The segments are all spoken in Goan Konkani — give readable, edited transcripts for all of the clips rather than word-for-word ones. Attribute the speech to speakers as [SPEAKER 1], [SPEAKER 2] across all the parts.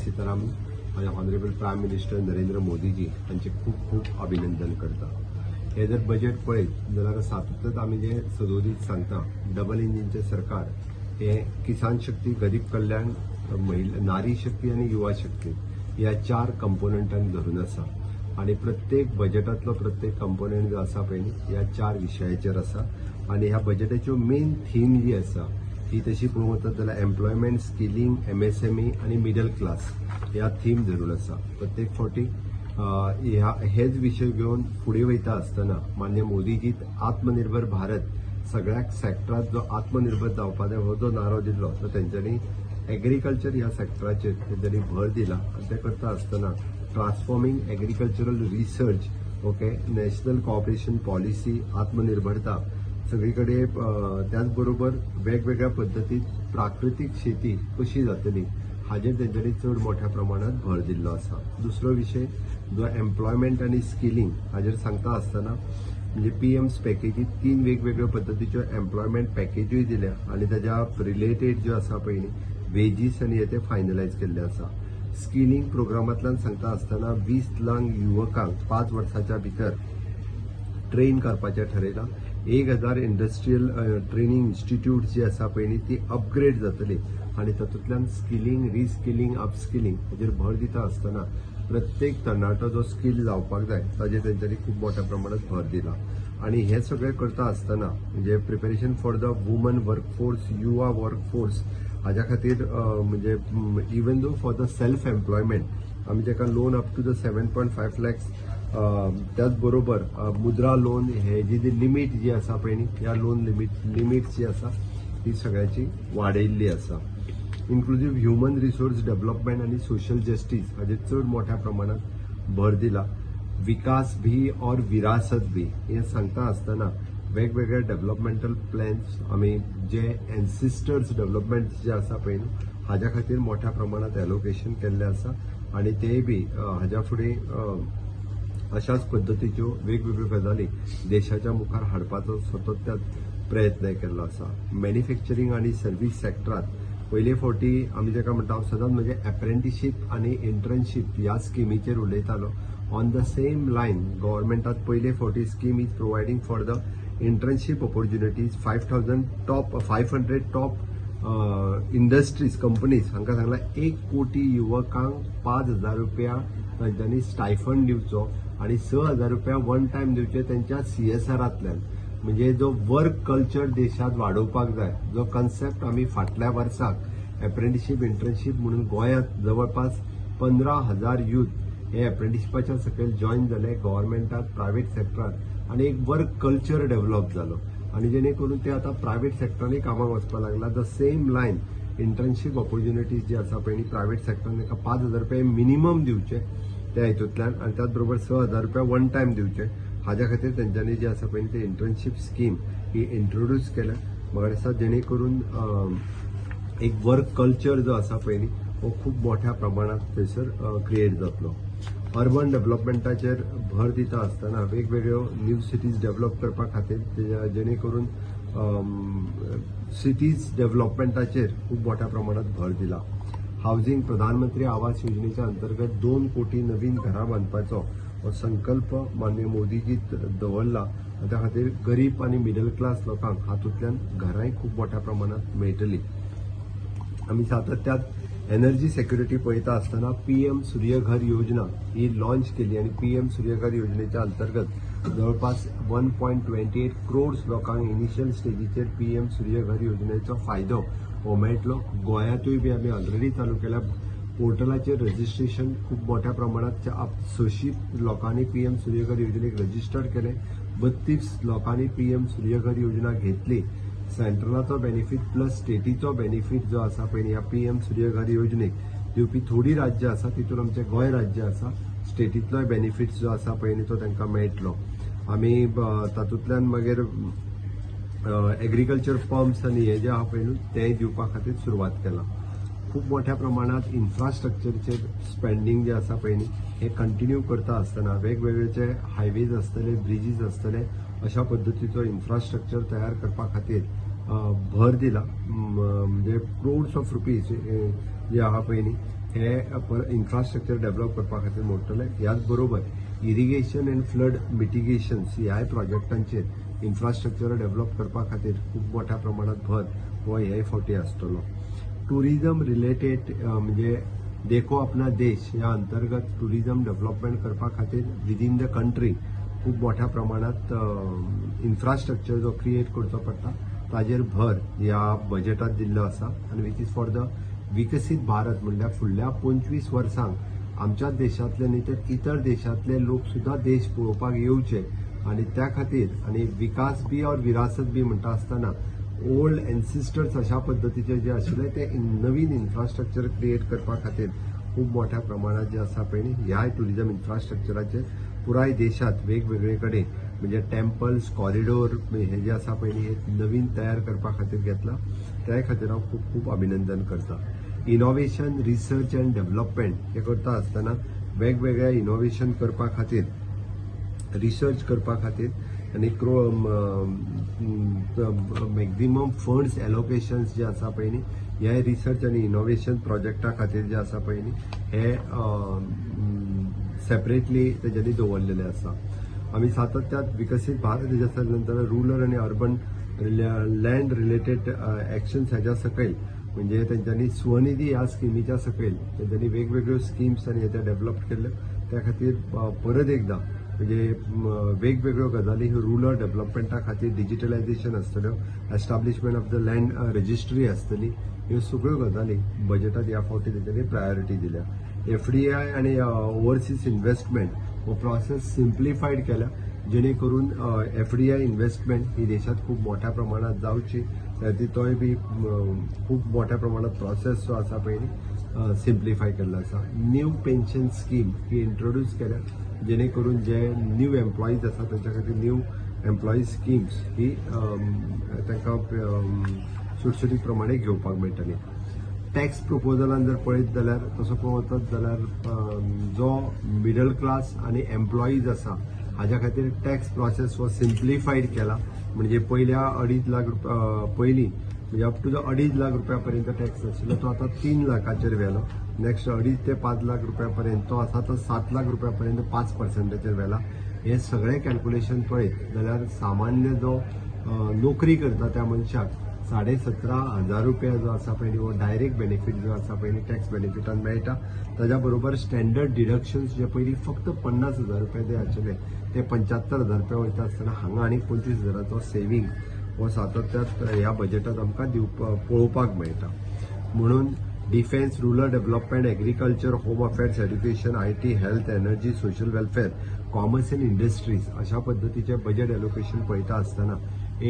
[SPEAKER 1] सीतारामन आनी ऑनरेबल प्रायम मिनिस्टर नरेंद्र मोदीजी हांचे खूब खूब अभिनंदन करता. हे जर बजेट पळयत जाल्यार सातत्यात आमी जे सदोदीत सांगता, डबल इंजिनचें सरकार हे किसान शक्ती, गरीब कल्याण, महिला, नारी शक्ती आनी युवा शक्ती ह्या चार कंपोनंटांक धरून आसा आनी प्रत्येक बजेटांतलो प्रत्येक कंपोनंट जो आसा पळय न्ही, ह्या चार विशयाचेर आसा. आनी ह्या बजेटाच्यो मेन थीम जी आसा ती तशी पळोवंक वचत जाल्यार एम्प्लॉयमेंट, स्किलिंग, एमएसएमई आनी मिडल क्लास ह्या थीम धरून आसा. प्रत्येक फावटी ह्या हेच विशय घेवन फुडें वयता आसतना मान्य मोदीजी आत्मनिर्भर भारत, सगळ्या सेक्टरात जो आत्मनिर्भर जावपा जाय हो जो नारो दिल्लो, तो तेंच्यांनी एग्रीकल्चर ह्या सेक्टराचेर तेंच्यांनी भर दिला. आनी ते करता आसतना transforming agricultural research, okay, national cooperation policy, आत्मनिर्भरता सगळी कडेन, त्याच बरोबर वेगवेगळ्या पद्दतीत प्राकृतीक शेती कशी जातली हाजेर तेंच्यांनी चड मोठ्या प्रमाणात भर दिल्लो आसा. दुसरो विशय जो एम्प्लॉयमेंट आनी स्किलिंग हाजेर सांगता आसतना म्हणजे पीएम्स पॅकेजीत तीन वेगवेगळ्यो पद्दतीच्यो एम्प्लॉयमेंट पॅकेजूय दिल्या आनी ताज्या रिलेटेड ज्यो आसा पळय न्ही वेजीस आनी हे ते फायनलायज केल्ले आसा. स्किलिंग प्रोग्रामांतल्यान सांगता आसतना 20 लाख युवकांक 5 वर्साच्या भितर ट्रेन करपाचें ठरयलां. 1000 इंडस्ट्रियल ट्रेनिंग इन्स्टिट्यूट जी आसा पळय न्ही ती अपग्रेड जातली आनी तातूंतल्यान स्किलिंग, रिस्किलिंग, अपस्किलिंग हाजेर भर दिता आसतना प्रत्येक तरणाटो जो स्किल जावपाक जाय ताजेर तेंच्यांनी खूब मोठ्या प्रमाणात भर दिला. आनी हें सगळें करता आसतना म्हणजे preparation for the woman workforce, युवा वर्कफोर्स हाज्या खातीर, म्हणजे even though for the self employment आमी ताका loan up to the 7.5 lakhs, त्याच बरोबर मुद्रा लोन हे जी जी लिमीट जी आसा पळय न्ही, ह्या लोन लिमीट जी आसा ती सगळ्याची वाडयल्ली आसा. इन्क्लुजीव ह्युमन रिसोर्स डेव्हलपमेंट आनी सोशल जस्टीस हाजेर चड मोठ्या प्रमाणात भर दिला. विकास भी और विरासत भी हें सांगता आसतना वेगवेगळे डेव्हलपमेंटल प्लॅन्स आमी जे एन्सिस्टर्स डेव्हलपमेंट जे आसा पळय न्हू हाज्या खातीर मोठ्या प्रमाणात एलोकेशन केल्लें आसा. आनी तेय बी हाज्या फुडें अशाच पद्दतीच्यो वेगवेगळ्यो गजाली देशाच्या मुखार हाडपाचो सतत प्रयत्न केल्लो आसा. मॅन्युफॅक्चरींग आनी सर्वीस सेक्टरात पयले फावटी आमी जाका म्हणटा, हांव सदांच म्हणजे एप्रेंटिशीप आनी इंटर्नशीप ह्या स्किमीचेर उलयतालो. ऑन the same line गव्हर्मेंटात पयले फावटी scheme is providing for the internship opportunities. 5,000 top 500 top industries, companies हांकां सांगलां, 1 कोटी युवकांक 5,000 रुपया तांच्यांनी स्टायफंड दिवचो आनी 6,000 रुपया वन टायम दिवचे तेंच्या सीएसआरांतल्यान. म्हणजे जो वर्क कल्चर देशांत वाडोवपाक जाय, जो कन्सेप्ट आमी फाटल्या वर्साक एप्रेंटिशीप, इंटर्नशीप म्हणून गोंयांत जवळपास 15,000 युथ हे एप्रेंटिशिपाच्या सकयल जॉयन जाले गव्हर्मेंटात, प्रायव्हेट सेक्टरात आनी एक वर्क कल्चर डेव्हलप जालो आनी जेणे करून ते आतां प्रायव्हेट सेक्टरांनी कामाक वचपाक लागला. The same line internship opportunities जी आसा पळय न्ही, प्रायव्हेट सेक्टरान तांकां 5,000 रुपया मिनिमम दिवचे त्या हितूंतल्यान आनी त्याच बरोबर 6,000 रुपया वन टायम दिवचे, हाज्या खातीर तेंच्यांनी जे आसा पळय न्ही ते इंटर्नशीप स्कीम ही इंट्रोड्यूस केल्या. म्हाका दिसता जेणे करून एक वर्क कल्चर जो आसा पळय न्ही हो खूब मोठ्या प्रमाणात थंयसर क्रिएट जातलो. अर्बन डेव्हलपमेंटाचेर भर दिता आसतना वेगवेगळ्यो न्यू सिटीज डेव्हलप करपा खातीर जेणे करून सिटीज डेव्हलपमेंटाचेर खूब मोठ्या प्रमाणात भर दिला. हावसिंग, प्रधानमंत्री आवास योजनेच्या अंतर्गत 2 कोटी नवीन घरां बांदपाचो हो संकल्प माननीय मोदीजी दवरला. त्या खातीर गरीब आनी मिडल क्लास लोकांक हातूंतल्यान घरांय खूब मोठ्या प्रमाणात मेळटली. आमी सातत्यात एनर्जी सेक्युरिटी पळयता आसतना पीएम सूर्यघर योजना ही लॉन्च केली आनी पीएम सूर्यघर योजनेच्या अंतर्गत जवळपास 1.28 क्रोर्स लोकांक इनिशियल स्टेजीचेर पीएम सूर्यघर योजनेचो फायदो हो मेळटलो. गोंयांतूय बी आमी ऑलरेडी चालू केल्या. पोर्टलाचेर रजिस्ट्रेशन खूब मोठ्या प्रमाणात, 600 लोकांनी पीएम सूर्यघर योजनेक रजिस्टर्ड केलें, 32 लोकांनी पीएम सूर्यघर योजना घेतली. सेंट्रलाचो बेनिफीट प्लस स्टेटीचो बेनिफीट जो आसा पळय ह्या पीएम सूर्यघर योजनेक दिवपी थोडी राज्यां आसा, तितून आमचें गोंय राज्य आसा. स्टेटींतलोय बेनिफीट जो आसा पळय न्ही तो तांकां मेळटलो. आमी तातूंतल्यान मागीर एग्रीकल्चर पंप्स आनी हे जे आहा पळय न्हू तेय दिवपा खातीर सुरवात केला. खूब मोठ्या प्रमाणात इन्फ्रास्ट्रक्चरचेर स्पेंडींग जे आसा पळय न्ही हे कंटिन्यू करता आसतना वेगवेगळे हायवेज आसतले, ब्रिजीस आसतले, अशा पद्दतीचो इन्फ्रास्ट्रक्चर तयार करपा खातीर भर दिला. म्हणजे क्रोड्स ऑफ रुपीज जे आहा पळय न्ही. हे इन्फ्रास्ट्रक्चर डेव्हलप करपा खातीर मोडटले. ह्याच बरोबर इरिगेशन अँड फ्लड मिटिगेशन्स ह्याय प्रोजेक्टांचेर इन्फ्रास्ट्रक्चर डेव्हलप करपा खातीर खूब मोठ्या प्रमाणात भर हो हे फावटी आसतलो. टुरिझम रिलेटेड, म्हणजे देखो अपना देश ह्या अंतर्गत टुरिझम डेव्हलपमेंट करपा खातीर विदीन the country खूब मोठ्या प्रमाणात इन्फ्रास्ट्रक्चर जो क्रिएट करचो पडटा, ताजेर भर ह्या बजेटात दिल्लो आसा. आनी which is for the विकसीत भारत, म्हणल्यार फुडल्या 25 वर्सांक आमच्याच देशांतले न्ही तर इतर देशांतले लोक सुद्दां देश पळोवपाक येवचे. आनी त्या खातीर आनी विकास बी और विरासत बी म्हणटा आसतना ओल्ड एन्सिस्टर्स अशा पद्दतीचे जे आशिल्ले ते नवीन इन्फ्रास्ट्रक्चर क्रिएट करपा खातीर खूब मोठ्या प्रमाणात जे आसा पळय न्ही, ह्या टुरिझम इन्फ्रास्ट्रक्चराचेर पुराय देशात वेगवेगळे कडेन, म्हणजे टेम्पल्स कॉरिडोर हे जे आसा पळय न्ही, हे नवीन तयार करपा खातीर घेतला. त्या खातीर हांव खूब खूब अभिनंदन करता. इनोव्हेशन, रिसर्च अँड डेव्हलपमेंट हे करता आसतना वेगवेगळ्या इनोव्हेशन करपा खातीर, रिसर्च करपा खातीर आनी क्रो मॅक्झिमम फंड्स एलोकेशन्स जे आसा पळय न्ही, हे रिसर्च आनी इनोव्हेशन प्रोजेक्टा खातीर जे आसा पळय न्ही, हे सेपरेटली तेज्यांनी दवरलेले आसा. आमी सातत्यात विकसीत भारत हेज्या नंतर रुरल आनी अर्बन लँड रिलेटेड एक्शन्स ह्याच्या सकयल, म्हणजे तेंच्यांनी स्वनिधी ह्या स्किमीच्या सकयल तेंच्यांनी वेगवेगळ्यो स्किम्स आनी हे ते डेव्हलप केल्यो. त्या खातीर परत एकदां म्हणजे वेगवेगळ्यो गजाली ह्यो रुरल डेव्हलपमेंटा खातीर डिजिटलायझेशन आसतल्यो, establishment of the land registry आसतली, ह्यो सगळ्यो गजाली बजेटात ह्या फावटी तेंच्यांनी प्रायोरिटी दिल्या. एफडीआय आनी ओवरसीज इन्व्हेस्टमेंट हो प्रोसेस सिम्प्लिफायड केल्या, जेणे करून एफडीआय इन्व्हेस्टमेंट ही देशात खूब मोठ्या प्रमाणात जावची. त्या खातीर तोय बी खूब मोठ्या प्रमाणात प्रोसेस जो आसा पळय न्ही, सिम्प्लिफाय केल्लो आसा. न्यू पेन्शन स्कीम ही इंट्रोड्यूस केल्या, जेणे करून जे न्यू एम्प्लॉईज आसा तांच्या खातीर न्यू एम्प्लॉई स्किम्स ही तांकां सुटसुटीत प्रमाणे घेवपाक मेळटली. टॅक्स प्रपोजलान जर पळयत जाल्यार, तसो पळोवप वचत जाल्यार जो मिडल क्लास आनी एम्प्लॉईज आसा हाज्या खातीर टॅक्स प्रोसेस हो सिम्प्लिफायड केला. म्हणजे पयल्या 2.5 लाख रुपया, पयलीं म्हणजे अप टू the 2.5 lakh रुपया पर्यंत टॅक्स आशिल्लो, तो आतां 3 लाखाचेर व्हेलो. नेक्स्ट 2.5 ते 5 लाख रुपया पर्यंत तो आसा तो 7 लाख रुपया पर्यंत 5 पर्संटाचेर व्हेला. हे सगळें कॅल्क्युलेशन पळयत जाल्यार सामान्य जो नोकरी करता त्या मनशाक 17,500 रुपया जो आसा पळय न्ही, हो डायरेक्ट बेनिफीट जो आसा पळय न्ही, टॅक्स बेनिफिटान मेळटा. ताज्या बरोबर स्टँडर्ड डिडक्शन्स जे पयलीं फक्त 50,000 रुपया जे आशिल्ले ते 75,000 रुपया वयता आसतना हांगा आनीक 25 हजाराचो सेवींग हो सातत्यात ह्या बजेटात आमकां दिवपा पळोवपाक मेळटा. म्हणून defence, rural development, agriculture, home affairs, education, IT, health, energy, social welfare, commerce and industries अशा पद्दतीचे बजेट एलोकेशन पळयता आसतना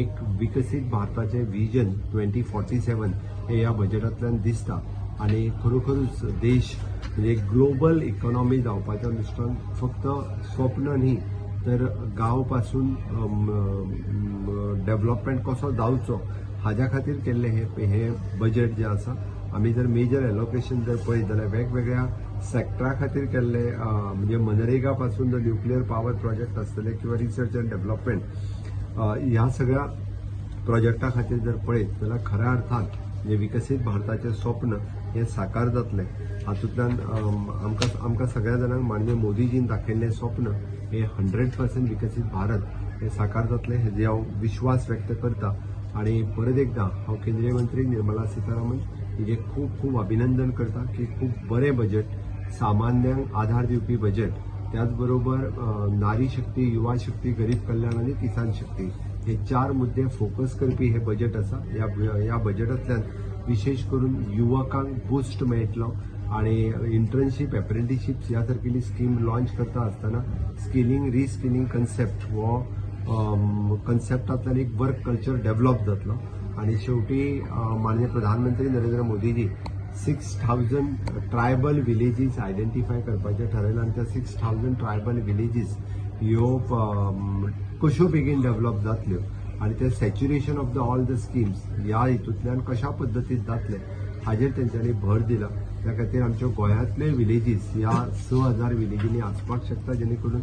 [SPEAKER 1] एक विकसीत भारताचें विजन 2047 हे ह्या बजेटांतल्यान दिसता. आनी खरोखरूच देश म्हणजे ग्लोबल इकॉनॉमी जावपाच्या दृश्टीन फक्त स्वप्न न्ही, तर गांव पासून डेव्हलपमेंट कसो जावचो हाज्या खातीर केल्लें हे हे बजेट जें आसा. आमी जर मेजर एलोकेशन जर पळयत जाल्यार वेगवेगळ्या सेक्टरा खातीर केल्ले, म्हणजे मनरेगा पासून जर न्युक्लियर पॉवर प्रोजेक्ट आसतले किंवा रिसर्च अँड डेव्हलपमेंट ह्या सगळ्या प्रोजेक्टा खातीर जर पळयत जाल्यार खऱ्या अर्थान म्हणजे विकसीत भारताचें स्वप्न हें साकार जातलें. हातूंतल्यान आमकां सगळ्या जाणांक माननीय मोदीजीन दाखयल्लें स्वप्न हें 100% विकसीत भारत हें साकार जातलें हेजे हांव विश्वास व्यक्त करता. आणि परत एकदा हांव केंद्रीय मंत्री निर्मला सीतारामन हिजें खूब खूब अभिनंदन करता की खूब बरें बजेट, सामान्यांक आधार दिवपी बजेट, त्याच बरोबर नारी शक्ती, युवा शक्ती, गरीब कल्याण आनी किसान शक्ती हे चार मुद्दे फोकस करपी हे बजेट आसा. ह्या ह्या बजेटांतल्यान विशेष करून युवकांक बुस्ट मेळटलो. आणि इंटर्नशीप, एप्रेंटिशीप ह्या सारकेली स्कीम लॉन्च करता आसतना स्किलिंग, रिस्किलिंग कन्सेप्ट हो कन्सेप्टांतल्यान एक वर्क कल्चर डेव्हलप जातलो. आणि शेवटी माननीय प्रधानमंत्री नरेंद्र मोदीजी 6,000 ट्रायबल विलेजीस आयडेंटिफाय करपाचें ठरयलां आनी त्या 6,000 ट्रायबल विलेजीस ह्यो कश्यो बेगीन डेव्हलप जातल्यो आनी ते saturation of the all the schemes ह्या हितूंतल्यान कशा पद्दतीन जातले हाजेर तेंच्यांनी भर दिला. त्या खातीर आमच्यो गोंयांतले विलेजीस ह्या 6,000 विलेजींनी आसपाक शकता, जेणे करून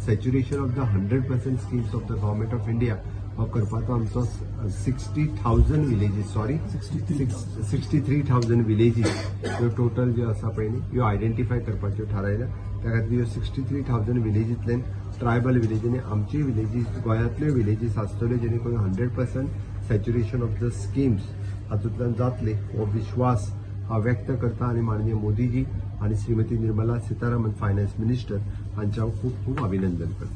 [SPEAKER 1] saturation of the 100% schemes of the Government of India हो करपाचो आमचो 60,000 villages, sorry, 63,000 villages ह्यो टोटल ज्यो आसा पळय न्ही, ह्यो आयडेंटिफाय करपाच्यो थारायल्या. त्या खातीर ह्यो 63,000 विलेजींतल्यान ट्रायबल विलेजींनी आमची विलेजीस, गोंयांतल्यो विलेजीस आसतल्यो, जेणे करून 100% saturation of the schemes हातूंतल्यान जातले हो विश्वास हांव व्यक्त करता आनी माननीय मोदीजी आनी श्रीमती निर्मला सीतारामन, फायनान्स मिनिस्टर, हांचे हांव खूब खूब अभिनंदन करता.